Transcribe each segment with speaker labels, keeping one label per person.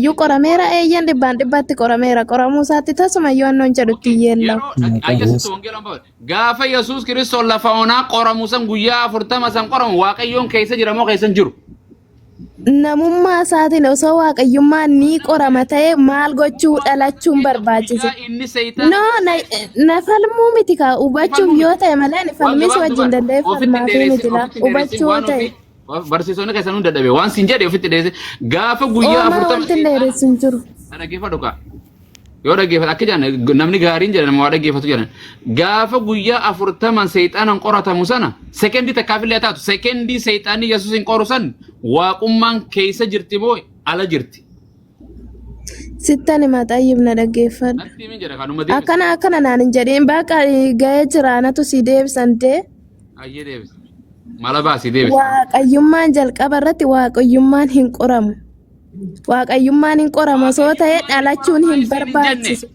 Speaker 1: Iyyuu qorameera eeyyan dhibbaan dhibbatti qorameera. Qoramuu isaatti tasuma iyyuu annoon jedhutti hin yeellamu.
Speaker 2: Yeroo
Speaker 3: Maqaan
Speaker 2: akkasitti wangeela hin baafne. Gaafa Yesuus Kiristoos lafa onaa qoramu san guyyaa 40 san qoramu Waaqayyoon keessa jira moo keessa hin jiru?
Speaker 1: Namummaa isaatiin osoo waaqayyummaan ni qorama ta'e maal gochuu dhalachuun barbaachise?
Speaker 2: Guyyaa inni seexana
Speaker 1: No, na, na falmuu miti kaa hubachuuf
Speaker 2: falmuu
Speaker 1: yoo
Speaker 2: miti.
Speaker 1: ta'e malee ani
Speaker 2: Waan
Speaker 1: falmis
Speaker 2: gabaabdu
Speaker 1: wajjin
Speaker 2: bara.
Speaker 1: danda'ee
Speaker 2: Ofitti hin
Speaker 1: falmaafii
Speaker 2: dheeressin,
Speaker 1: miti laa
Speaker 2: ofitti hin dheeressin
Speaker 1: hubachuu yoo
Speaker 2: waan
Speaker 1: ta'e.
Speaker 2: ofii barsiisonni keessan hunda dadhabe waan siin jedhe ofitti dheeresse gaafa guyyaa
Speaker 1: Oomaa
Speaker 2: 40
Speaker 1: wanti hin
Speaker 2: seexana
Speaker 1: dheeressu hin jiru.
Speaker 2: dhaggeeffadhu kaa. Yoo dhaggeeffatu akka jedhan namni gaariin jedhan nama waa dhaggeeffatu jedhan gaafa guyyaa 40 seexanan qoratamu sana sekendii takkaaf illee taatu sekendii seexaanni Yesuus hin qoru san waaqummaan keessa jirti moo ala jirti.
Speaker 1: Sittan hima xayyib na dhaggeeffadhu.
Speaker 2: Natti himin jedha kanuma deebisa.
Speaker 1: Akkana akkana naan hin jedhiin bakka ga'ee jira anatu si deebisan dee.
Speaker 2: Ayyee deebisa. Mala baasii deebisa.
Speaker 1: Waaqayyummaan jalqaba irratti waaqayyummaan hin qoramu. Waaqayyummaan hin qorama osoo ta'e dhalachuun hin barbaachisu.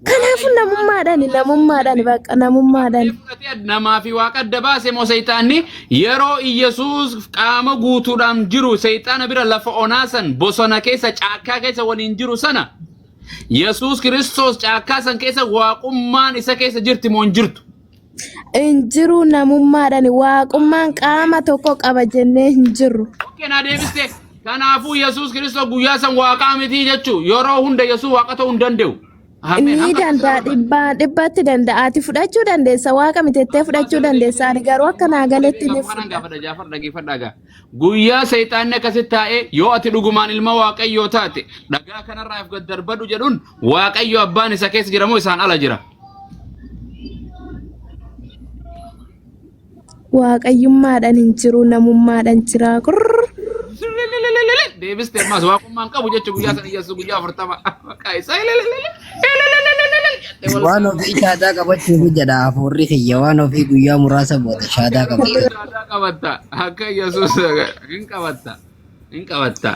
Speaker 1: Kanaafuu namummaadhaan namummaadhaan bakka namummaadhaan.
Speaker 2: Fudhatee namaa fi waaqa adda baase moo seexaanni yeroo Iyyasuus qaama guutuudhaan jiru seexaana bira lafa onaa san bosona keessa caakkaa keessa waliin jiru sana Yesuus Kiristoos caakkaa san keessa waaqummaan isa keessa jirti moo hin jirtu?
Speaker 1: Hin jiru namummaadhaan waaqummaan qaama tokko qaba jennee hin jirru.
Speaker 2: Okkee naa deebiste. Kanaafuu Yesuus Kiristoos guyyaa san waaqaa miti jechuu yeroo hunda Yesuus waaqa ta'uu hin danda'u. Ameen.
Speaker 1: Ni
Speaker 2: Amma
Speaker 1: danda'a dhibbaan dhibbatti danda'a. Ati fudhachuu dandeessa waaqa mitettee fudhachuu dandeessa. Ani garuu akka naa galetti ni
Speaker 2: Kanan
Speaker 1: fudha.
Speaker 2: gaafadha Jaafar dhaggeeffadhaa gaa. Guyyaa seexaanni akkasitti taa'ee yoo ati dhugumaan ilma Waaqayyoo taate dhagaa kanarraa of gad darbadhu jedhuun Waaqayyo abbaan isa keessa jira moo isaan ala jira?
Speaker 1: Waaqayyummaadhaan hin jiru namummaadhaan jira. Kurr.
Speaker 2: Deebiste ammas waaqummaan qabu jechuun guyyaa sana Yesuus guyyaa 40 maqaa isaa
Speaker 4: Waan ofii shaadaa qabachuuf jedha hafuurri kiyya waan ofii guyyaa muraasa booda shaadaa qabata.
Speaker 2: Shaadaa qabatta akka Yesuus hin qabatta. Hin qabatta.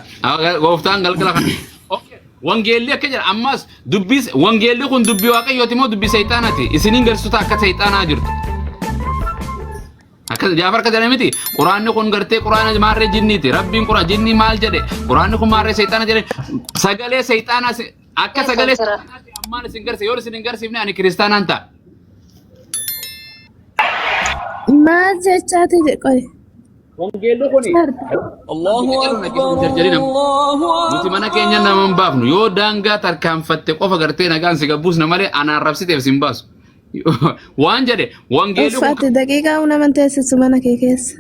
Speaker 2: Gooftaan galgala kana. Okay. Wangeelli akka jedha ammas dubbii wangeelli kun dubbii waaqayyooti moo dubbii seexaanaati? Isiniin garsiisota akka seexaanaa jirtu. Akka Jaafar akka jedhame miti. Quraanni kun gartee quraana maarree jinniiti. Rabbiin quraan jinnii maal jedhe? Quraanni kun maarree seexaana jedhe. Sagalee seexaanaa akka
Speaker 5: Keessa
Speaker 2: sagalee
Speaker 5: jira.
Speaker 2: seexaanaati ammaan isin garsiisa. Yoo isin hin garsiifne ani kiristaanaan ta'a.
Speaker 1: Maal jechaati qoy.
Speaker 2: Wangeelli kun
Speaker 6: Allahu Akbar,
Speaker 2: jarjarina.
Speaker 6: Allahu
Speaker 2: Nuti mana keenya nama hin baafnu. Yoo daangaa tarkaanfatte qofa gartee nagaan si gabbuusna malee anaan rabsiteef si hin baasu. Waan jedhe wangeelli kun
Speaker 1: Uffati daqiiqaa nama teessisu mana kee keessa.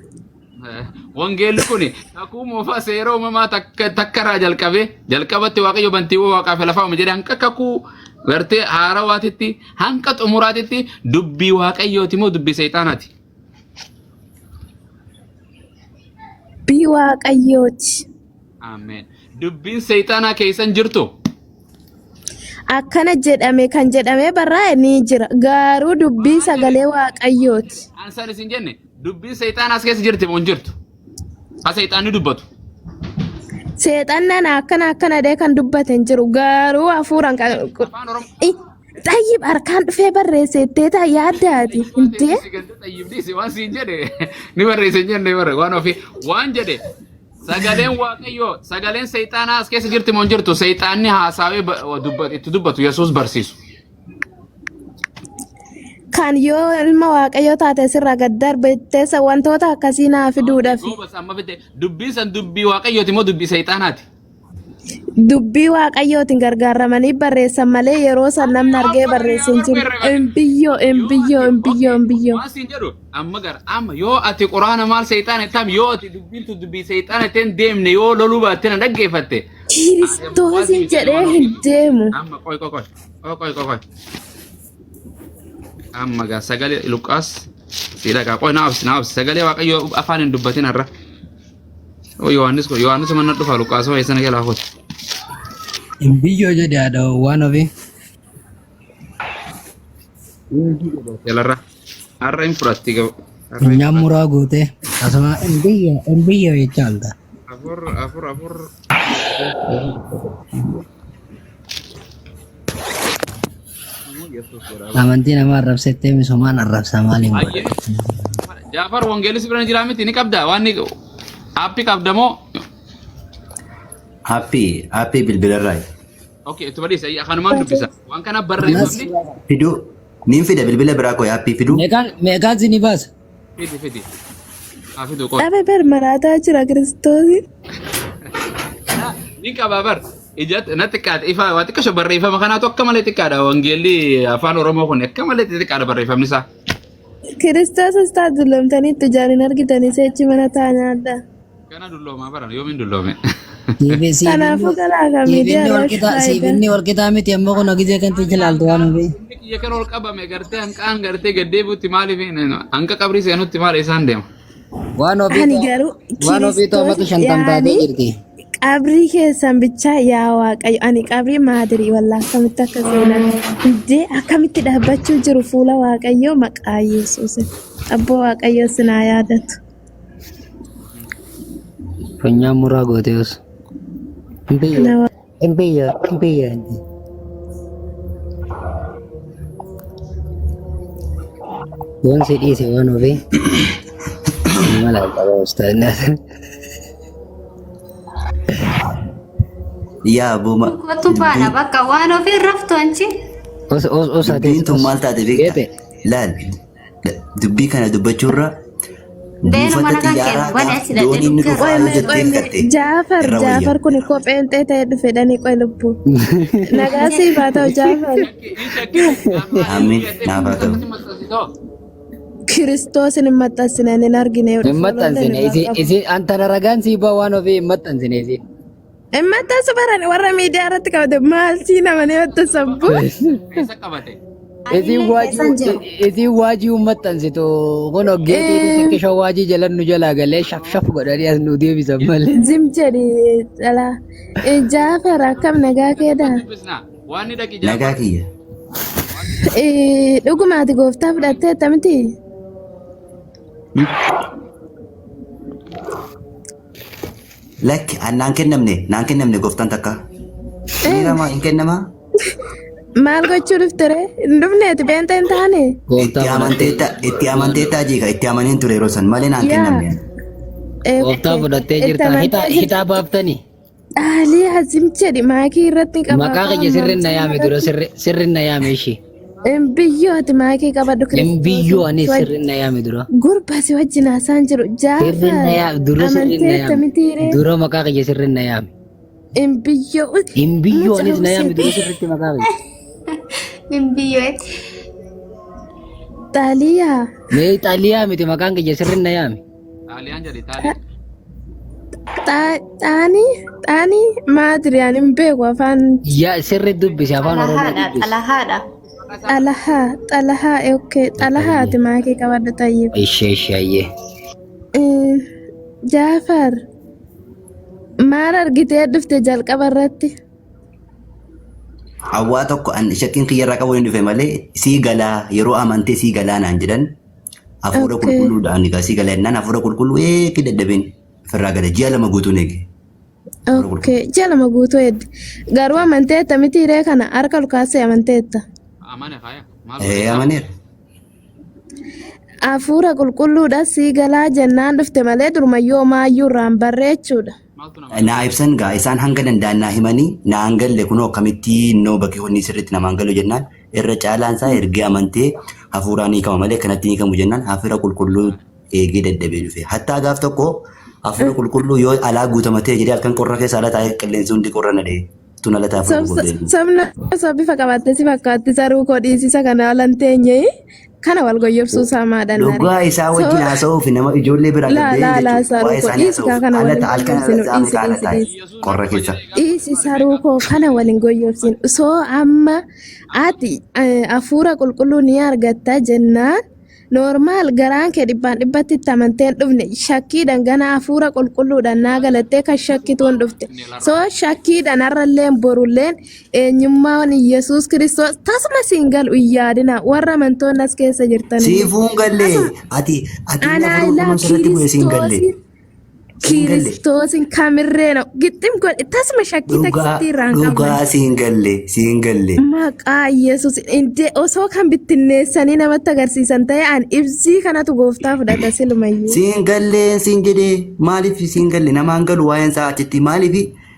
Speaker 2: Wangeelli kun kakuu moofaa seera uumamaa takka takkarraa jalqabee jalqabatti waaqayyo bantiiwwan waaqaa fi lafaa uume jedhee hanqa kakuu gartee haarawaatitti hanqa xumuraatitti dubbii waaqayyooti moo dubbii seexaanaati?
Speaker 1: Dubbii waaqayyooti.
Speaker 2: Ameen. Dubbiin seexaanaa keessan jirtu?
Speaker 1: Akkana jedhame kan jedhamee barraa'e ni jira. Garuu dubbii sagalee waaqayyooti.
Speaker 2: Ansaan isin jenne dubbiin seexaanaa as keessa jirti moo hin jirtu? Ha seexaanni dubbatu.
Speaker 1: Seexannaan akkana akkana jedhee kan dubbate hin jiru. Garuu hafuuraan kan
Speaker 2: Afaan Oromoo.
Speaker 1: Xayyib harkaan dhufee barreesse jettee taa yaaddaati. Intee
Speaker 2: Xayyibdiisi waan siin jedhe ni barreesse hin jenne barre waan ofii waan jedhe sagaleen waaqayyoo sagaleen seexaanaa as keessa jirti moo hin jirtu seexaanni haasaawee itti dubbatu Yesuus barsiisu.
Speaker 1: Kan yoo ilma waaqayyoo taate sirraa gad darbe wantoota akkasii naa fiduudhaaf.
Speaker 2: Goobas amma fide dubbiin san dubbii waaqayyooti moo dubbii seexaanaati?
Speaker 1: Dubbii waaqayyootiin gargaaramanii barreessan malee yeroo san namni argee barreesse hin jiru. Embiyyoo embiyyoo embiyyoo embiyyoo.
Speaker 2: Waan siin jedhu amma gara amma yoo ati quraana maal seexaana itti yoo ati dubbiin tun dubbii seexaana ittiin deemne yoo loluu baatte na dhaggeeffatte.
Speaker 1: Kiristoosiin jedhee hin deemu.
Speaker 2: Amma qoy qoy qoy qoy qoy qoy qoy. Amma gaa sagalee Luqaas si dhagaa qoy naaf naaf sagalee waaqayyoo afaan hin dubbatin har'a. Oo Yohaannis ko Yohaannis mana dhufa Luqaas hoo eessana jalaa kooti.
Speaker 4: Hin biyyoo jedhe haadha waan ofii.
Speaker 2: Jalarra har'a hin fudhatti gabu. Har'a hin
Speaker 4: Funyaan muraa guutee asuma hin biyyoo hin biyyoo jechaa olta.
Speaker 2: Afur afur afur.
Speaker 4: Amantii nama arrabsettee misoomaan arrabsa maaliin godha?
Speaker 2: Ayyee. Jaafar wangeelli si bira jira miti ni qabda waan ni aappii qabda moo?
Speaker 3: Aappii aappii bilbilarraa.
Speaker 2: Okay, itti badiisa. Kanumaan dubbisa. Waan kana barreeffamni
Speaker 3: Fiduu. Niin fida bilbila biraa koo aappii fiduu.
Speaker 4: Meeqaan meeqaan si ni baasa?
Speaker 2: fidi fidi. Haa fidu qoy.
Speaker 1: Dhabe bar maraataa jira kiristoosiin.
Speaker 2: Ni qaba bar. Ija na xiqqaate ifa waa xiqqasho barreeffama kanaatu akka malee xiqqaadha. Wangeelli afaan Oromoo kun akka malee xixiqqaadha barreeffamni isaa.
Speaker 1: Kiristoos asxaa dulloomtanii itti ijaan hin argitanii seechi mana taa nyaadha.
Speaker 2: Kana dulloomaa baran yoomiin dulloome.
Speaker 1: Kanaafuu galaa kan miidiyaa irraa faayidaa.
Speaker 4: Siibinni wal qixaa miti ammoo kun gizee kan itti ilaaltu waan ofii.
Speaker 2: Inni kiyya kan ol qabame gartee hanqaan gartee gad deebi'utti maaliif hanqa qabrii seenutti maal isaan deema.
Speaker 4: Waan ofii
Speaker 1: Ani garuu
Speaker 4: waan ofii toomatu
Speaker 1: Kiristoos
Speaker 4: shantam taatee
Speaker 1: yaani
Speaker 4: jirti.
Speaker 1: qabrii keessan bichaa yaa Waaqayyo ani qabrii maadirii wallaa akkamitti akka seenan hundee akkamitti dhaabbachuu jiru fuula Waaqayyoo maqaa Yesuus abboo Waaqayyoo sinaa yaadatu.
Speaker 4: Funyaan muraa gootee os. Hin biyya
Speaker 1: Nama
Speaker 4: hin biyya hin biyya. Yoon si dhiise waan ofii. Mala qaba ustaaz.
Speaker 3: Yaa booma.
Speaker 5: Kottu baadha bakka waan ofii raftu anchi.
Speaker 4: Os os os ati
Speaker 3: Dubbiin tun maal taate beektaa?
Speaker 4: Geete.
Speaker 3: Laal. Dubbii kana dubbachuurra
Speaker 5: Deenu
Speaker 3: buufata
Speaker 5: mana kan kennu
Speaker 3: xiyyaaraa
Speaker 5: bani
Speaker 3: gaaf
Speaker 5: achi dhaqee
Speaker 3: dooniin ni
Speaker 5: dukkan.
Speaker 3: dhufaa yoo jettee katte
Speaker 1: Jaafar
Speaker 3: irra wayya.
Speaker 1: Jaafar kun koo pheenxee ta'ee dhufe dhanii qoy lubbuu. Nagaa siif haa ta'u Jaafar.
Speaker 3: Amiin naaf haa ta'u.
Speaker 1: Kiristoosin hin maxxansine hin argine.
Speaker 4: Hin maxxansine isin isin antana ragaan sii ba'a waan ofii hin maxxansine isin.
Speaker 1: Hin maxxansu baran warra miidiyaa irratti qabate maal sii namanii maxxansan bu.
Speaker 2: Keessa qabate.
Speaker 4: Isin
Speaker 5: Anillee keessan
Speaker 4: waajii
Speaker 5: jiru.
Speaker 4: isin waajii hin maxxansitu kun geetii xixiqqishoo waajii jalan nu jalaa galee shaf shaf godhanii as nu deebisan malee.
Speaker 1: Zim jedhi dhalaa. Jaafar akkam nagaa keedha?
Speaker 2: Dubbisnaa. Waan ni dhaqi
Speaker 3: Nagaa
Speaker 2: Jaafar.
Speaker 3: kiyya.
Speaker 1: Dhugumaati gooftaa fudhatteetta miti?
Speaker 3: Lakki an naan kennamne naan kennamne gooftaan takka. Miiramaa hin kennamaa?
Speaker 1: Maal gochuu dhufte ree? Hin dhufneeti beenta hin taane?
Speaker 3: Itti
Speaker 4: Gooftaa fudhattee
Speaker 3: amanteetta itti amanteettaa jeeka itti amaneen ture yeroo san malee naan
Speaker 1: Yaa.
Speaker 3: kennamne.
Speaker 4: gooftaa fudhattee
Speaker 1: Itti
Speaker 4: jirta
Speaker 1: amantee
Speaker 4: hitaa
Speaker 1: jirta.
Speaker 4: hitaa baaftanii.
Speaker 1: Dhaalii azim jedhi maakii irratti hin qabaa.
Speaker 4: Maqaa kiyya sirriin na yaame dura sirri sirriin na yaame ishee.
Speaker 1: Biyyoo ati maakii qabadhu
Speaker 4: Hin biyyoo ani
Speaker 1: Kiristoos.
Speaker 4: sirriin na yaame dura.
Speaker 1: Gurba si wajjin haasaan jiru.
Speaker 4: Sirriin na
Speaker 1: Jaafar
Speaker 4: yaame dura sirriin na
Speaker 1: amanteetta
Speaker 4: yaame.
Speaker 1: mitiiree.
Speaker 4: Dura maqaa kiyya sirriin na yaame.
Speaker 1: Hin biyyoo.
Speaker 4: Hin biyyoo anis na yaame
Speaker 1: Mucaa
Speaker 4: dura sirriitti maqaa kiyya.
Speaker 5: Hin biyyoo.
Speaker 1: Xaaliyaa.
Speaker 4: Mee xaaliyaa miti maqaan kiyya sirriin na yaame.
Speaker 2: Xaaliyaan jedhe xaaliyaan.
Speaker 1: Xaanii xaanii maatiriyaan hin beeku afaan
Speaker 4: Yaa sirri dubbisi afaan Oromoo
Speaker 5: Xalahaadha
Speaker 4: dubbisi.
Speaker 5: xalahaadha.
Speaker 1: xalahaa xalahaa okay xalahaa ati maakii qabadhu tayyib.
Speaker 4: Ishee ishee ayyee.
Speaker 1: Jaafar maal argitee dhufte jalqaba irratti?
Speaker 3: Hawwaa tokko an shakkiin kiyyarraa qabu hin dhufe malee sii galaa yeroo amantee sii galaa naan jedhan hafuura
Speaker 1: Okay.
Speaker 3: qulqulluudhaan egaa sii galaa jennaan hafuura qulqulluu eegi dadhabeen ofirraa gala ji'a lama guutuun eege. Hafuura qulqulluu.
Speaker 1: Okay ji'a lama guutuu eedde garuu amanteetta miti hiree kana harka ol kaasee amanteetta.
Speaker 2: Amane faaya. Maal
Speaker 3: Ee amaneera.
Speaker 1: Hafuura qulqulluudha sii galaa jennaan dhufte malee durmayyoo maayyuu irraan barree jechuudha.
Speaker 2: Maaltu nama
Speaker 3: Naa ibsan gaa isaan hanga danda'an naa himanii naa hin galle kunoo akkamitti innoo bakki honni sirriitti namaan galu jennaan irra caalaan isaa ergee amantee hafuuraan hiikama malee kanatti hin hiikamu jennaan hafuura qulqulluu eegee dadhabee dhufe. Hattaa gaaf tokko hafuura qulqulluu yoo alaa guutamatee jedhee halkan qorra keessa ala taa'ee qilleensi hundi qorra na dha'e. Tun ala taa'ee hafuura qulqulluu eegu.
Speaker 1: Sabna osoo bifa qabaatte si fakkaatti saruu koo dhiisisa kana alan teenye kana wal goyyobsuu isaa maadhaan
Speaker 3: Dhugaa isaa wajjin haasa'uuf nama ijoollee biraa
Speaker 1: Laa
Speaker 3: gad
Speaker 1: laa laa
Speaker 3: jechuudha.
Speaker 1: saruu
Speaker 3: Waa'ee
Speaker 1: koo
Speaker 3: isaanii
Speaker 1: dhiisi kaa
Speaker 3: haasa'uuf
Speaker 1: kana
Speaker 3: ala
Speaker 1: waliin
Speaker 3: ta'a halkan ala
Speaker 1: goyyobsinu
Speaker 3: ta'a
Speaker 1: dhiisi
Speaker 3: meeqa ala
Speaker 1: dhiisi
Speaker 3: taa'e
Speaker 1: dhiisi.
Speaker 3: qorra keessa.
Speaker 1: Dhiisi saruu koo kana waliin goyyobsinu. Soo amma ati hafuura qulqulluu ni argatta jennaan Normal garaan kee dhibbaan dhibbatti itti amantee hin dhufne shakkiidhaan gana hafuura qulqulluudhaan naa galattee kan shakkituun dhufte. So shakkiidhaan har'alleen borulleen eenyummaan Yesuus Kiristoos tasuma siin galu hin yaadina warra amantoonni as keessa jirtan.
Speaker 3: Siifuu hin galle ati ati inni
Speaker 1: Anaa
Speaker 3: hafuura
Speaker 1: ilaa
Speaker 3: qulqulluun sirratti bu'e siin galle.
Speaker 1: Kiristoosiin
Speaker 3: Siin galle.
Speaker 1: Kiristoosin kamirreena gixxim godhe tasuma shakkii
Speaker 3: Dhugaa
Speaker 1: taksittii irraa hin
Speaker 3: dhugaa
Speaker 1: qaban.
Speaker 3: siin galle siin galle.
Speaker 1: Maqaa Yesuus indee osoo kan bittinneessanii namatti agarsiisan ta'e an ibsii kanatu gooftaa fudhata silumayyuu.
Speaker 3: Siin galle siin jedhee maaliif siin galle namaan galu waa'een isaa achitti maaliif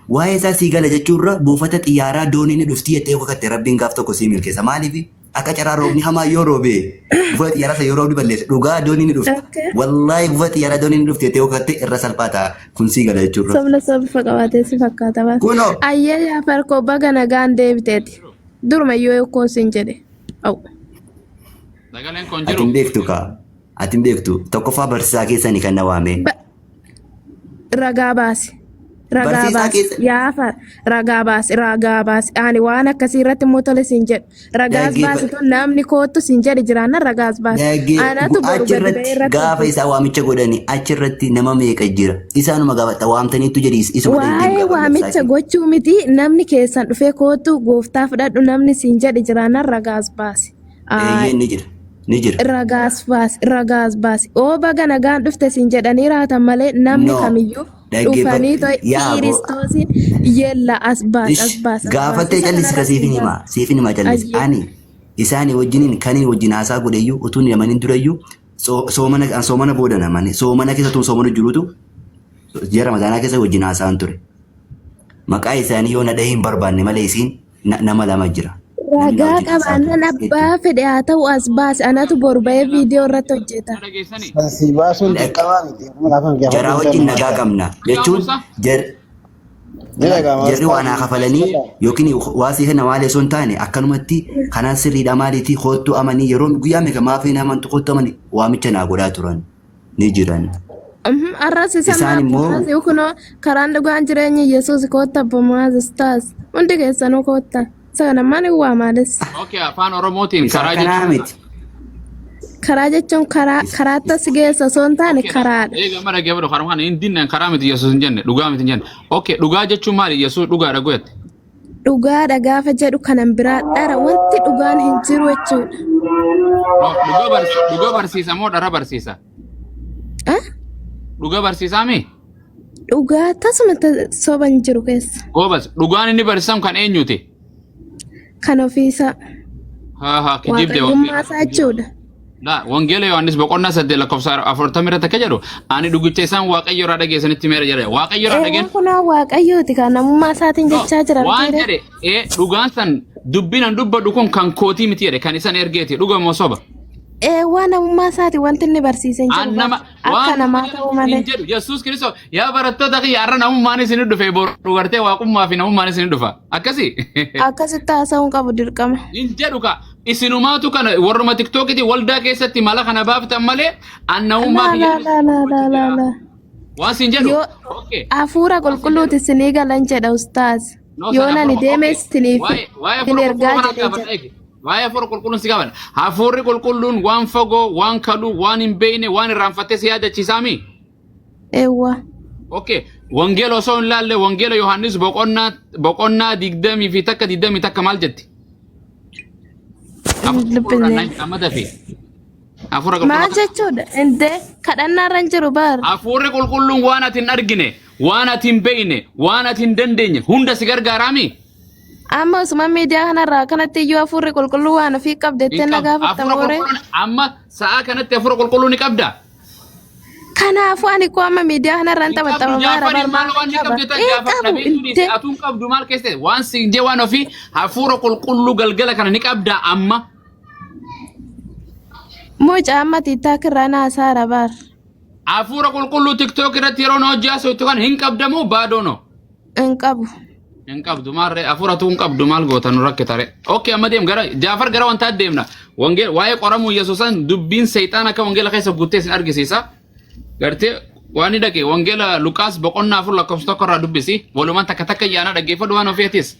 Speaker 3: Waa'ee isaa sii gala jechuurra buufata xiyyaaraa doonii ni dhufti jettee kakatte Rabbiin gaaf tokko sii milkeessa. Maaliif akka carraa roobni hamaa yoo roobe buufata xiyyaaraa sana yoo roobni balleesse dhugaa doonii ni dhufti.
Speaker 1: Okay.
Speaker 3: Wallaahi buufata xiyyaaraa doonii ni dhufti jettee kakatte irra salphaa ta'a kun sii gala jechuurra.
Speaker 1: Sobna sobifa qabaatee si fakkaata baas.
Speaker 3: Kunoo.
Speaker 1: Ayyee Jaafar koo baga nagaan deebiteeti. Duruma yoo koo siin jedhe. Au.
Speaker 2: Sagaleen kun
Speaker 3: Ati
Speaker 2: jiru.
Speaker 3: hin beektu kaa. Ati hin beektu. Tokkoffaa barsiisaa keessanii kan na waame.
Speaker 1: Ragaa baasi. Ragaa
Speaker 3: Barsiisaa
Speaker 1: baasi.
Speaker 3: keessa-
Speaker 1: Yaafar ragaa baasi. Ragaa baasi. Ani waan akkasii irratti immoo tole siin jedhu. Ragaas
Speaker 3: Dhaggeeffa-
Speaker 1: baasi tun namni koottu siin jedhe jiraanna ragaas baasi.
Speaker 3: Dhagge-
Speaker 1: Anatu boru gadi ba'ee
Speaker 3: achirratti
Speaker 1: irratti
Speaker 3: gaafa
Speaker 1: hojjeta.
Speaker 3: isaa waamicha godhani achirratti nama meeqa jira isaanuma gaafata waamtaniitu jedhi isuma
Speaker 1: Waa'ee waamicha gochuu miti namni keessan dhufee koottu gooftaa fudhadhu namni siin jedhe jiraannan ragaas baasi.
Speaker 3: Eeyyee ni jira ni jira.
Speaker 1: Ragaas baasi ragaas baasi oo baga nagaan dhufte siin jedhanii raatan malee namni
Speaker 3: No.
Speaker 1: kamiyyuu
Speaker 3: Dhaggeeffadhu.
Speaker 1: dhufanii to'e
Speaker 3: Yaa aboo.
Speaker 1: kiristoosiin yella as baasi as
Speaker 3: Ish,
Speaker 1: baasi as
Speaker 3: gaafattee
Speaker 1: baasi. Isa
Speaker 3: callisi ka
Speaker 1: kanarratti
Speaker 3: siifin
Speaker 1: hin
Speaker 3: hima
Speaker 1: baasi.
Speaker 3: siifin hima callisi
Speaker 1: Ayyee.
Speaker 3: ani isaanii wajjiniin kaniin wajjin haasaa godheyyuu utuu hin amanin durayyuu soomana an soomana booda namani soomana keessa tun soomana jirutu ji'a ramadaanaa keessa wajjin haasa'an ture maqaa isaanii yoo na dhahee hin barbaanne malee isiin nama lama jira. Namni na
Speaker 1: Ragaa
Speaker 3: wajjin haasaa
Speaker 1: qabaannan
Speaker 3: ture.
Speaker 1: abbaa fedhe haa ta'u as baasi anatu boru ba'ee viidiyoo irratti hojjeta.
Speaker 2: Dhageessanii.
Speaker 7: Kan si baasuun dirqamaa miti. Kanaaf
Speaker 3: Jaraa wajjin nagaa qabna jechuun
Speaker 7: Ni dhaga'ama.
Speaker 3: jarri waa naa kafalanii yookiin waasii kana maalee osoo hin taane akkanumatti kanaan sirriidha maaliiti koottu amanii yeroo guyyaa meeqa maaf hin amantu koottu amanii waamicha naa godhaa turan ni jiran.
Speaker 1: Arras isa
Speaker 3: Isaan immoo-
Speaker 1: maaf kunoo karaan dhugaan jireenya Yesuus kootta abbo Maazis taas hundi keessanuu kootta. Isa kana maal hin waamaales.
Speaker 2: Okay, afaan Oromootiin
Speaker 3: Isaan
Speaker 2: karaa
Speaker 3: kanaa
Speaker 2: jechuun.
Speaker 3: miti.
Speaker 1: Karaa jechuun karaa karaatti as geessa osoo hin taane karaadha.
Speaker 2: Eega mara geebadu karuma kana hin dinne karaa miti Yesuus hin jenne dhugaa miti hin jenne. Okay, dhugaa jechuun maali Yesuus dhugaadha goyatti.
Speaker 1: Dhugaadha gaafa jedhu kanan biraa dhara wanti dhugaan hin jiru jechuudha.
Speaker 2: No, dhuga barsiisa moo dhara barsiisa?
Speaker 1: Ah?
Speaker 2: Dhuga barsiisaa mi?
Speaker 1: Dhugaa tasuma soba hin jiru keessa.
Speaker 2: Goobas, dhugaan inni barsiisan kan eenyuti?
Speaker 1: Kan ofiisaa
Speaker 2: Haa haa, kijibde
Speaker 1: waaqayyummaa isaa jechuudha.
Speaker 2: La, Wangeela Yohaannis boqonnaa 8 lakkoofsa 40 irratti akka jedhu, ani dhugicha isaan Waaqayyo irraa dhageessanitti meera jedhe. Waaqayyo irraa
Speaker 1: Eewwan
Speaker 2: dhageen
Speaker 1: kunoo waaqayyooti kan namummaa isaatiin jechaa jira
Speaker 2: waan
Speaker 1: mitiire.
Speaker 2: jedhe dhugaan san dubbiin an dubbadhu kun kan kootii miti jedhe kan isan ergeeti dhuga moo soba.
Speaker 1: Eewwan namummaa isaati wanti inni barsiise hin
Speaker 2: An
Speaker 1: jiru
Speaker 2: nama
Speaker 1: bara. Akka
Speaker 2: waan
Speaker 1: namaa ta'uu malee.
Speaker 2: hin jedhu Yesuus Kiristoos yaa barattoota kiyya har'a namummaan isin dhufe boru gartee waaqummaa fi namummaan isin dhufa akkasi.
Speaker 1: Akkasitti haasa'uun qabu dirqama.
Speaker 2: Hin jedhu ka isinumaatu kana warruma tiktookiti waldaa keessatti mala kana baaftan malee an namummaa
Speaker 1: Laa
Speaker 2: kiyya
Speaker 1: laa laa laa laa laa laa.
Speaker 2: waan siin jedhu.
Speaker 1: Yoo
Speaker 2: Okay.
Speaker 1: hafuura qulqulluuti isinii galan jedha ustaaz.
Speaker 2: No,
Speaker 1: Yoo
Speaker 2: sana
Speaker 1: nani
Speaker 2: hafuura
Speaker 1: deeme
Speaker 2: okay.
Speaker 1: isiniif
Speaker 2: Waa'ee
Speaker 1: hin
Speaker 2: hafuura
Speaker 1: ergaa
Speaker 2: qulqulluu kanaan
Speaker 1: jedhee
Speaker 2: gaafadha
Speaker 1: jedha.
Speaker 2: eegi. Waa'ee hafuura qulqulluun si gaafadha. Hafuurri qulqulluun waan fagoo, waan kaluu, waan hin beekne, waan irraanfattee si yaadachiisaami.
Speaker 1: Eewwa.
Speaker 2: Okay. Wangeela osoo hin laalle Wangeela Yohaannis boqonnaa 21 21 maal jetti? Hafuura qulqulluudhaan
Speaker 1: Dubbisne.
Speaker 2: amma dafi. Hafuura
Speaker 1: Maal
Speaker 2: qulqulluu.
Speaker 1: jechuudha? Indee kadhannaarra hin jiru bar.
Speaker 2: Hafuurri qulqulluun waan ati hin argine, waan ati hin beekne, waan ati hin dandeenye hunda si gargaaraami.
Speaker 1: Amma osuma miidiyaa kanarraa kanatti iyyuu hafuurri qulqulluu waan ofii qabdettee
Speaker 2: Hin
Speaker 1: na
Speaker 2: qabdu.
Speaker 1: gaafatta
Speaker 2: Hafuura
Speaker 1: mooree.
Speaker 2: qulqulluun amma sa'aa kanatti hafuura qulqulluu ni qabda.
Speaker 1: Kanaafuu ani koo amma miidiyaa kanarraan
Speaker 2: Hin qabdu
Speaker 1: taphattama maara
Speaker 2: Jaafari
Speaker 1: bar
Speaker 2: maal
Speaker 1: maal
Speaker 2: waan ni
Speaker 1: qaba?
Speaker 2: qabde tan
Speaker 1: Hin
Speaker 2: Jaafar
Speaker 1: qabu
Speaker 2: dhabeetu dhiise
Speaker 1: indee.
Speaker 2: atuun qabdu maal keessa waan si jee waan ofii hafuura qulqulluu galgala kana ni qabda amma.
Speaker 1: Mucaa amma tiiktaak irraa naasaara bar.
Speaker 2: Hafuura qulqulluu tiktook irratti yeroo na hojii haasoftu kan hin qabdamoo baadoono.
Speaker 1: Hin qabu.
Speaker 2: Hin qabdu maarree hafuuratu hin qabdu maal goota nu rakkitare. Okay amma deem gara Jaafar gara wantaa deemna. Wangeel waa'ee qoramuu Yesuusan dubbiin seexaan akka wangeela keessa guuttee isin argisiisa. Gartee waan ni dhaqe wangeela Luqaas boqonnaa 4 lakkoofsa 1 irraa dubbisi. Walumaan takka takka yaana dhaggeeffadhu waan ofeetis.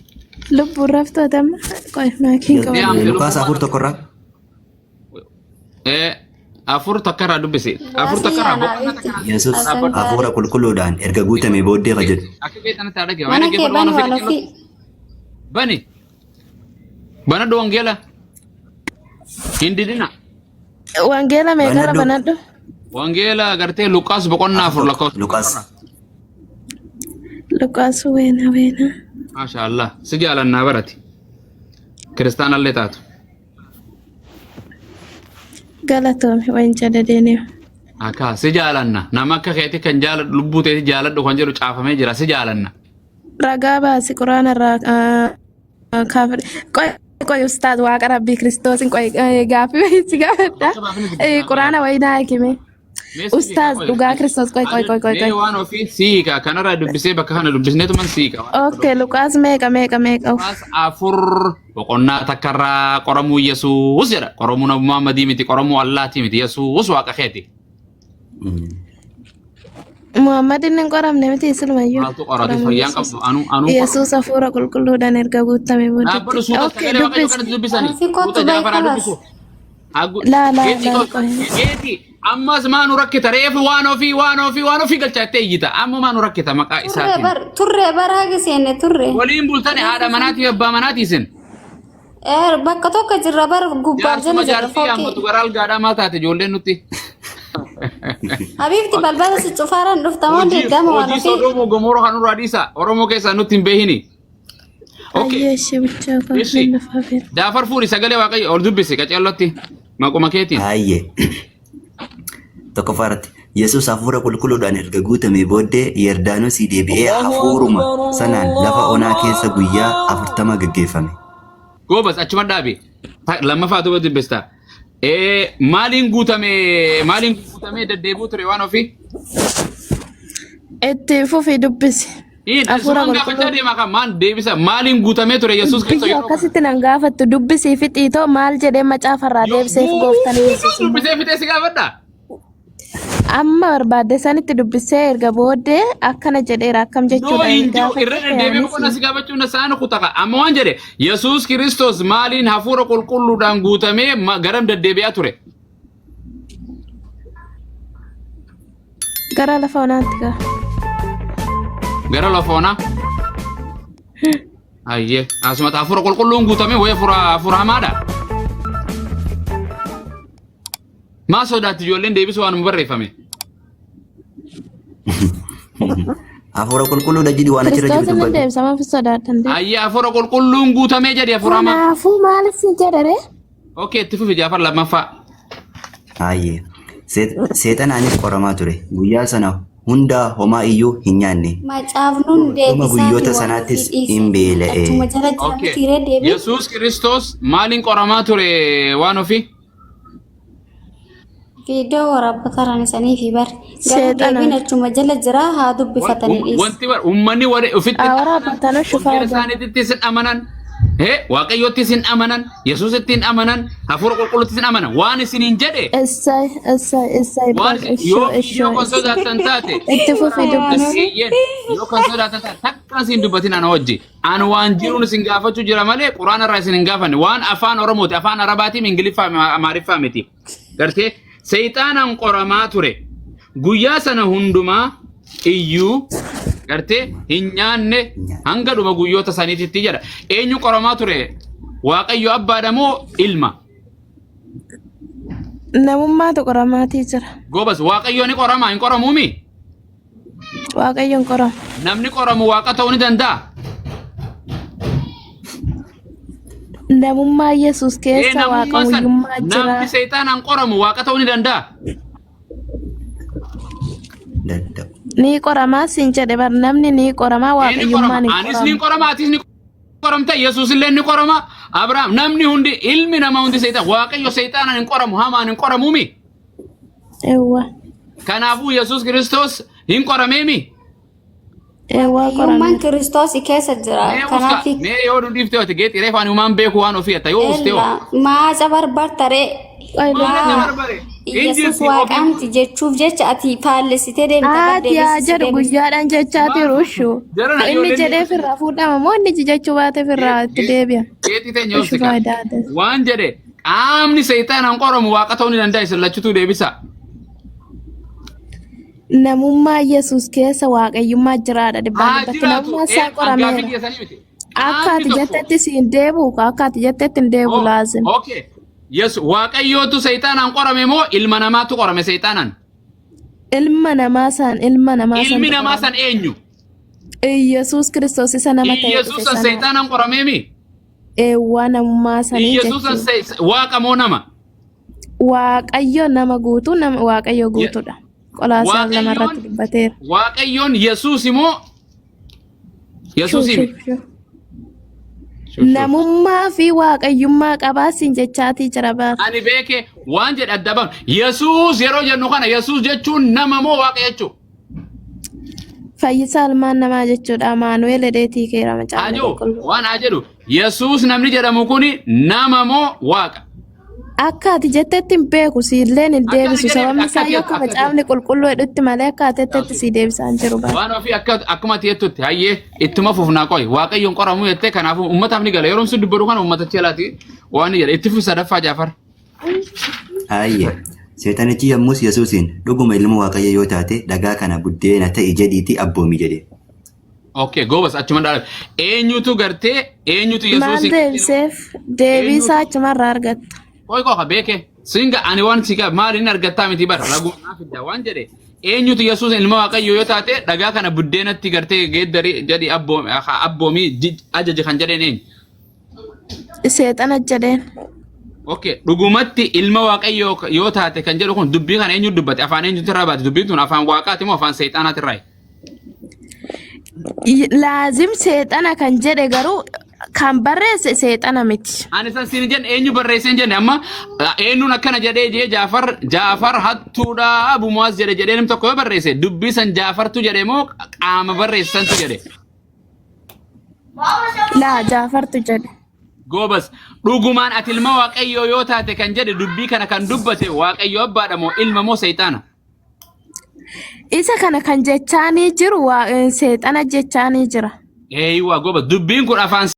Speaker 1: Lubbuun raftoota amma qoy maakiin
Speaker 2: Deem.
Speaker 1: qaban.
Speaker 3: Luqaas 4 tokko irraa.
Speaker 2: 4 takka irraa dubbisi. 4 takka irraa boqonnaa takka irraa.
Speaker 3: Yesuus hafuura qulqulluudhaan erga guutamee booddee ka jedhu.
Speaker 2: Akka keetti haa dhagge. Waan
Speaker 5: Mana kee
Speaker 2: dhaggeeffadhu waan
Speaker 5: bani waan
Speaker 2: ofeetis.
Speaker 5: ofii.
Speaker 2: Bani. Banadhu wangeela. Hin didina.
Speaker 1: Wangeela meeqarra
Speaker 3: Banadhu.
Speaker 1: banadhu?
Speaker 2: Wangeela gartee Luqaas boqonnaa 4 lakkoofsa.
Speaker 3: Luqaas.
Speaker 1: Luqaas weena weena.
Speaker 2: Maasha Allah. Si jaalannaa barati. Kiristaanallee taatu.
Speaker 1: Galatoomi waan jedhe deeneef.
Speaker 2: Akka si jaalanna. Nama akka keetii kan jaaladhu lubbuu teetii jaaladhu kan jedhu caafamee jira. Si jaalanna.
Speaker 1: Ragaa baasi quraana irraa kaafir. Qoy qoy ustaaz waaqa rabbii kiristoosin qoy gaaffii wayii si gaafadha. Quraana wayii naa hikime. Ustaaz dhugaa kiristoos qoy qoy qoy qoy
Speaker 2: Mee
Speaker 1: qoy.
Speaker 2: waan ofii siika kanarraa dubbisee bakka kana dubbisneetuman siika.
Speaker 1: Okay Luqaas meeqa meeqa meeqa.
Speaker 2: Luqaas 4 boqonnaa takkarraa qoramuu Yesuus jedha. Qoramuu Nabi Muhammadii miti qoramuu Allaatii miti Yesuus waaqa keeti.
Speaker 1: Muhammad inni hin qoramne miti silumayyuu.
Speaker 2: Maaltu qorate
Speaker 1: Qoramuu
Speaker 2: fayyaan
Speaker 1: Yesuus.
Speaker 2: qabdu anu anu
Speaker 1: Yesuus hafuura qulqulluudhaan erga guutame
Speaker 2: Dhaabbadhu
Speaker 1: booddatti.
Speaker 2: suuta
Speaker 1: Okay
Speaker 2: sagalee waaqayyoo
Speaker 1: dubbisi.
Speaker 2: kanatti dubbisani.
Speaker 5: Fi kottu
Speaker 2: Suuta
Speaker 5: bahi
Speaker 2: Jaafaraa
Speaker 5: kalas.
Speaker 2: dubbisu. Hagu
Speaker 1: Laa laa
Speaker 2: geetii
Speaker 1: laa
Speaker 2: koo
Speaker 1: qoy.
Speaker 2: geetii ammas maa nu rakkita reefu waan ofii waan ofii waan ofii galchattee iyyita amma maa nu rakkita maqaa
Speaker 5: Turre
Speaker 2: isaatiin.
Speaker 5: bar turre bar haga seenne turre.
Speaker 2: Waliin bultani haadha manaatii fi abbaa manaatii isin.
Speaker 5: Bakka tokko jirra bar gubbaaf
Speaker 2: Jaarsuma
Speaker 5: jala jirra
Speaker 2: jaartii
Speaker 5: fooqii.
Speaker 2: hammatu gara algaadhaa maal taate ijoolleen nutti.
Speaker 5: Habiibti balbala si cufaaraan dhuftamoo
Speaker 2: Hojii
Speaker 5: deeggama waan
Speaker 2: hojii
Speaker 5: ofii.
Speaker 2: Sodoomoo Gomoora kan nurraa dhiisa. Oromoo keessaa nutti hin beehini. Okay.
Speaker 1: Ayyee ishee bichaa
Speaker 2: Ishi.
Speaker 1: kolfeen lafaa feera.
Speaker 2: Jaafar fuudhi sagalee waaqayyo ol dubbisi qaceellotti maquma keetiin.
Speaker 3: Haayye. Tokkoffaa irratti Yesuus hafuura qulqulluudhaan erga guutamee booddee Yordaanosii deebi'ee
Speaker 6: Allahu
Speaker 3: hafuuruma
Speaker 6: Akbar,
Speaker 3: sanaan lafa onaa
Speaker 6: Allahu
Speaker 3: keessa guyyaa 40 geggeeffame.
Speaker 2: Goobas achuma dhaabi. Lammaffaa duuba dubbista. Maaliin guutame maaliin guutamee deddeebi'uu ture waan ofii?
Speaker 1: Itti fufi dubbisi. Hafuura
Speaker 2: Sumaan gaafachaa
Speaker 1: qulqulluu.
Speaker 2: deema kan maal deebisa maaliin guutamee ture Yesuus Kiristoos
Speaker 1: Biyya
Speaker 2: yeroo kana?
Speaker 1: akkasitti nan gaafattu dubbisii fi xiitoo maal jedhee macaafarraa deebiseef gooftaan Yesuus immoo.
Speaker 2: Dubbisee fixee si gaafadha.
Speaker 1: Amma barbaadde sanitti dubbisee erga booddee akkana jedheera akkam
Speaker 2: Noo
Speaker 1: jechuudha
Speaker 2: hin jiru
Speaker 1: gaafa
Speaker 2: irra deddeebi'ee boqonnaa si gaafachuun na sa'aan kutaka. Amma waan jedhe Yesuus Kiristoos maaliin hafuura qulqulluudhaan guutamee garam deddeebi'aa ture?
Speaker 1: Gara lafa onaatti gaa.
Speaker 2: Gara lafa onaa. Ayyee. Asumatti hafuura qulqulluun guutamee wayii hafuura hamaadha. Maa sodaatti ijoolleen deebisuu waanuma barreeffame.
Speaker 3: Hafuura qulqulluudha jedhi waan achirra jiru
Speaker 1: Kiristoos inni
Speaker 3: dubbadhu.
Speaker 1: deebisa maaf sodaatan deebisa.
Speaker 2: Ayyee hafuura qulqulluun guutamee jedhi hafuura hamaa.
Speaker 1: Kanaafuu maal si jedhare?
Speaker 2: Okay itti fufi Jaafar lammaffaa.
Speaker 3: Haayye. Seexanaanis qoramaa ture. Guyyaa sana hundaa homaa iyyuu hin nyaanne.
Speaker 5: Macaafnuun
Speaker 3: Dhuma
Speaker 5: deebisaa fi
Speaker 3: guyyoota
Speaker 5: waan
Speaker 3: sanaattis
Speaker 5: ofii dhiise.
Speaker 3: in beela'e.
Speaker 5: Achuma jala jira
Speaker 2: Okay.
Speaker 5: mitiiree deebiin.
Speaker 2: Yesuus Kiristoos maaliin qoramaa ture waan ofii?
Speaker 5: Viidiyoo waraabbataraan isanii fi bar. Garuu
Speaker 1: Seexanaan.
Speaker 5: deebiin achuma jala jira haa dubbifatanii dhiise.
Speaker 2: Wanti bar uummanni warri ofitti
Speaker 1: Haa waraabbatanu shufaa
Speaker 2: wangeela isaaniitti isin amanan. Waaqayyootti isin amanan, Yesuusitti hin amanan, Hafuura Qulqulluutti isin amanan. Waan isiniin jedhe
Speaker 1: Essay essay essay
Speaker 2: waan
Speaker 1: baga
Speaker 2: isin yoo
Speaker 1: ishoo
Speaker 2: viidiyoo
Speaker 1: ishoo
Speaker 2: kan sodaattan taate
Speaker 1: itti fufi dubbisi.
Speaker 2: eeyyeen yoo kan sodaattan taate takka isin dubbatin ana wajji. An waan jiruun isin gaafachuu jira malee quraana irraa isin hin gaafanne. Waan afaan Oromooti, afaan Arabaatiin Ingiliffaa Amaariffaa miti. Gartee seexaanaan qoramaa ture. Guyyaa sana hundumaa iyyuu gartee hin nyaanne hanga dhuma guyyoota saniititti jedha. Eenyu qoramaa ture? Waaqayyo abbaadha moo ilma?
Speaker 1: Namummaatu qoramaatii jira.
Speaker 2: Goobas Waaqayyo ni qoramaa hin qoramuumi?
Speaker 1: Waaqayyo hin qoramu.
Speaker 2: Namni qoramu waaqa ta'uu ni danda'a?
Speaker 1: Namummaa Yesuus
Speaker 2: Ee
Speaker 1: keessa
Speaker 2: namummaa san
Speaker 1: waaqayyummaa jira.
Speaker 2: namni seexaanaan qoramu waaqa ta'uu ni danda'a?
Speaker 3: Danda'u.
Speaker 1: Ni qoramaa siin jedhe bar namni ni qoramaa
Speaker 2: Ee ni qorama.
Speaker 1: waaqayyummaan hin
Speaker 2: Anis ni
Speaker 1: qoramu.
Speaker 2: qorama atis ni qoramta Yesuus illee ni qorama Abrahaam namni hundi ilmi nama hundi seexaan waaqayyo seexaanaan hin qoramu hamaan hin qoramuumi.
Speaker 1: Eewwa.
Speaker 2: Kanaafuu Yesuus Kiristoos hin qorameemi.
Speaker 1: Eewwa
Speaker 5: Waaqayyummaan
Speaker 1: qorameera.
Speaker 5: Kiristoos keessa jira.
Speaker 2: Mee uska
Speaker 5: Kanaaf
Speaker 2: mee yoo nu dhiifte ati geexi reefu ani humaan beeku waan ofii atta yoo uste hoo.
Speaker 5: ella maaca barbartaree
Speaker 1: Qoy
Speaker 2: Maal
Speaker 1: lubbuu.
Speaker 2: na barbare? Hin
Speaker 5: Yesuus
Speaker 2: jirti ofii.
Speaker 5: waaqaamti jechuuf jecha ati faallessitee deemta bar
Speaker 1: Haati haa
Speaker 5: deebisisi
Speaker 1: jedhu
Speaker 5: deebisi.
Speaker 1: guyyaadhaan jechaa jiru ushu.
Speaker 2: Jarana
Speaker 1: Inni
Speaker 2: ijoolleen
Speaker 1: jedhee firraa fuudhama moo inni jechuu baate firraa itti deebi'a.
Speaker 2: Geexi teenya
Speaker 1: Ushu
Speaker 2: obsi ka.
Speaker 1: faayidaa adda.
Speaker 2: Waan jedhe qaamni seexaanaan qoramu waaqa ta'uu ni danda'a isin lachutuu deebisa.
Speaker 1: Namummaa Yesuus keessa waaqayyummaa jiraadha dhibbaan
Speaker 2: Haa
Speaker 1: dhibbatti.
Speaker 2: jiraatu.
Speaker 1: Namummaa isaa
Speaker 2: Ee an gaaffii
Speaker 1: qorameera.
Speaker 2: dhiyeessanii miti.
Speaker 1: Akka
Speaker 2: Qaamni
Speaker 1: ati
Speaker 2: tokko.
Speaker 1: jettetti siin deebi'u akka ati jettetti hin deebi'u
Speaker 2: Oh,
Speaker 1: laazim.
Speaker 2: okay. Yes, Waaqayyootu seexaanaan qorame moo ilma namaatu qorame seexaanaan?
Speaker 1: Ilma namaa san ilma namaa
Speaker 2: Ilmi
Speaker 1: santu
Speaker 2: namaa
Speaker 1: qorame.
Speaker 2: san eenyu?
Speaker 1: Yesuus Kiristoos isa nama ta'ee dhufe
Speaker 2: Yesuus san
Speaker 1: sana.
Speaker 2: seexaanaan qorameemi?
Speaker 1: Eewwaa namummaa sanii
Speaker 2: Yesuus san
Speaker 1: jechuudha.
Speaker 2: waaqa moo nama?
Speaker 1: Waaqayyo nama guutuu nama Waaqayyo guutuudha. Qolaasaas lama irratti
Speaker 2: Waaqayyoon
Speaker 1: dubbateera.
Speaker 2: Waaqayyoon Yesuus immoo Yesuusii
Speaker 1: Shuf,
Speaker 2: miti.
Speaker 1: shuf, shuf. Namummaa fi waaqayyummaa qabaa siin jechaatii jira baar.
Speaker 2: Ani beeke waan jedhe adda baafnu. Yesuus yeroo jennu kana Yesuus jechuun nama moo waaqa jechuu?
Speaker 1: Fayyisaa ilmaan namaa jechuudha. Amaanu'el jedheetii keera macaafni
Speaker 2: Ajoo
Speaker 1: qulqulluun.
Speaker 2: waan haa jedhu Yesuus namni jedhamu kuni nama moo waaqa?
Speaker 1: Akka ati jettetti hin beeku siilleen hin
Speaker 2: Akka ani
Speaker 1: deebisu.
Speaker 2: jedhe
Speaker 1: Sababni
Speaker 2: akka
Speaker 1: isaa
Speaker 2: ati
Speaker 1: yoo akka
Speaker 2: akka ati
Speaker 1: macaafni qulqulluu jedhutti malee akka ati jettetti sii deebisaa hin jiru baar.
Speaker 2: Waan ofii akka akkuma ati jettutti hayyee ittuma fufnaa qoy waaqayyoon qoramuu jettee kanaafuu uummataaf ni gala yeroon sun dubbatu kana uummata cheelaati waan ni jedha itti fufi sadaffaa Jaafar.
Speaker 3: Haayye. Seexanichi yommus Yesuusiin dhuguma ilma Waaqayyo yoo taate dhagaa kana buddeena ta'i jedhiitii abboomi jedhe.
Speaker 2: Okay, goobas achuma dhaala. Eenyutu gartee eenyutu
Speaker 1: Maal
Speaker 2: Yesuusin
Speaker 1: deebiseef? Deebii isaa achumarraa argatta.
Speaker 2: Qoy qofa beeke. Singa ani waan si qaba maal inni argattaa miti bara raguu naa fidda waan jedhe. Eenyutu Yesuus ilma Waaqayyoo yoo taate dhagaa kana buddeenatti gartee geeddari jedhi abboomii ajaji kan jedheen eenyu?
Speaker 1: Seexana jedheen.
Speaker 2: Okay, dhugumatti ilma Waaqayyoo yoo taate kan jedhu kun dubbii kana eenyu dubbate afaan eenyutu irraa baate dubbiin tun afaan Waaqaati moo afaan seexaanaati irraa?
Speaker 1: Laazim seexana kan jedhe garuu kan barreesse seexana miti.
Speaker 2: Ani san siin jenne eenyu barreesse hin jenne amma eenyuun akkana jedhee jee Jaafar Jaafar hattuudha Abu Muaz jedhe jedhee namni tokko yoo barreesse dubbii san Jaafartu jedhe moo qaama barreesse santu jedhe.
Speaker 1: Laa Jaafartu jedhe.
Speaker 2: Goobas dhugumaan ati ilma Waaqayyoo yoo taate kan jedhe dubbii kana kan dubbate Waaqayyo abbaadha moo ilma moo seexaana?
Speaker 1: Isa kana kan jechaanii jiru seexana jechaanii jira.
Speaker 2: Eeyyuu goobas dubbiin kun afaan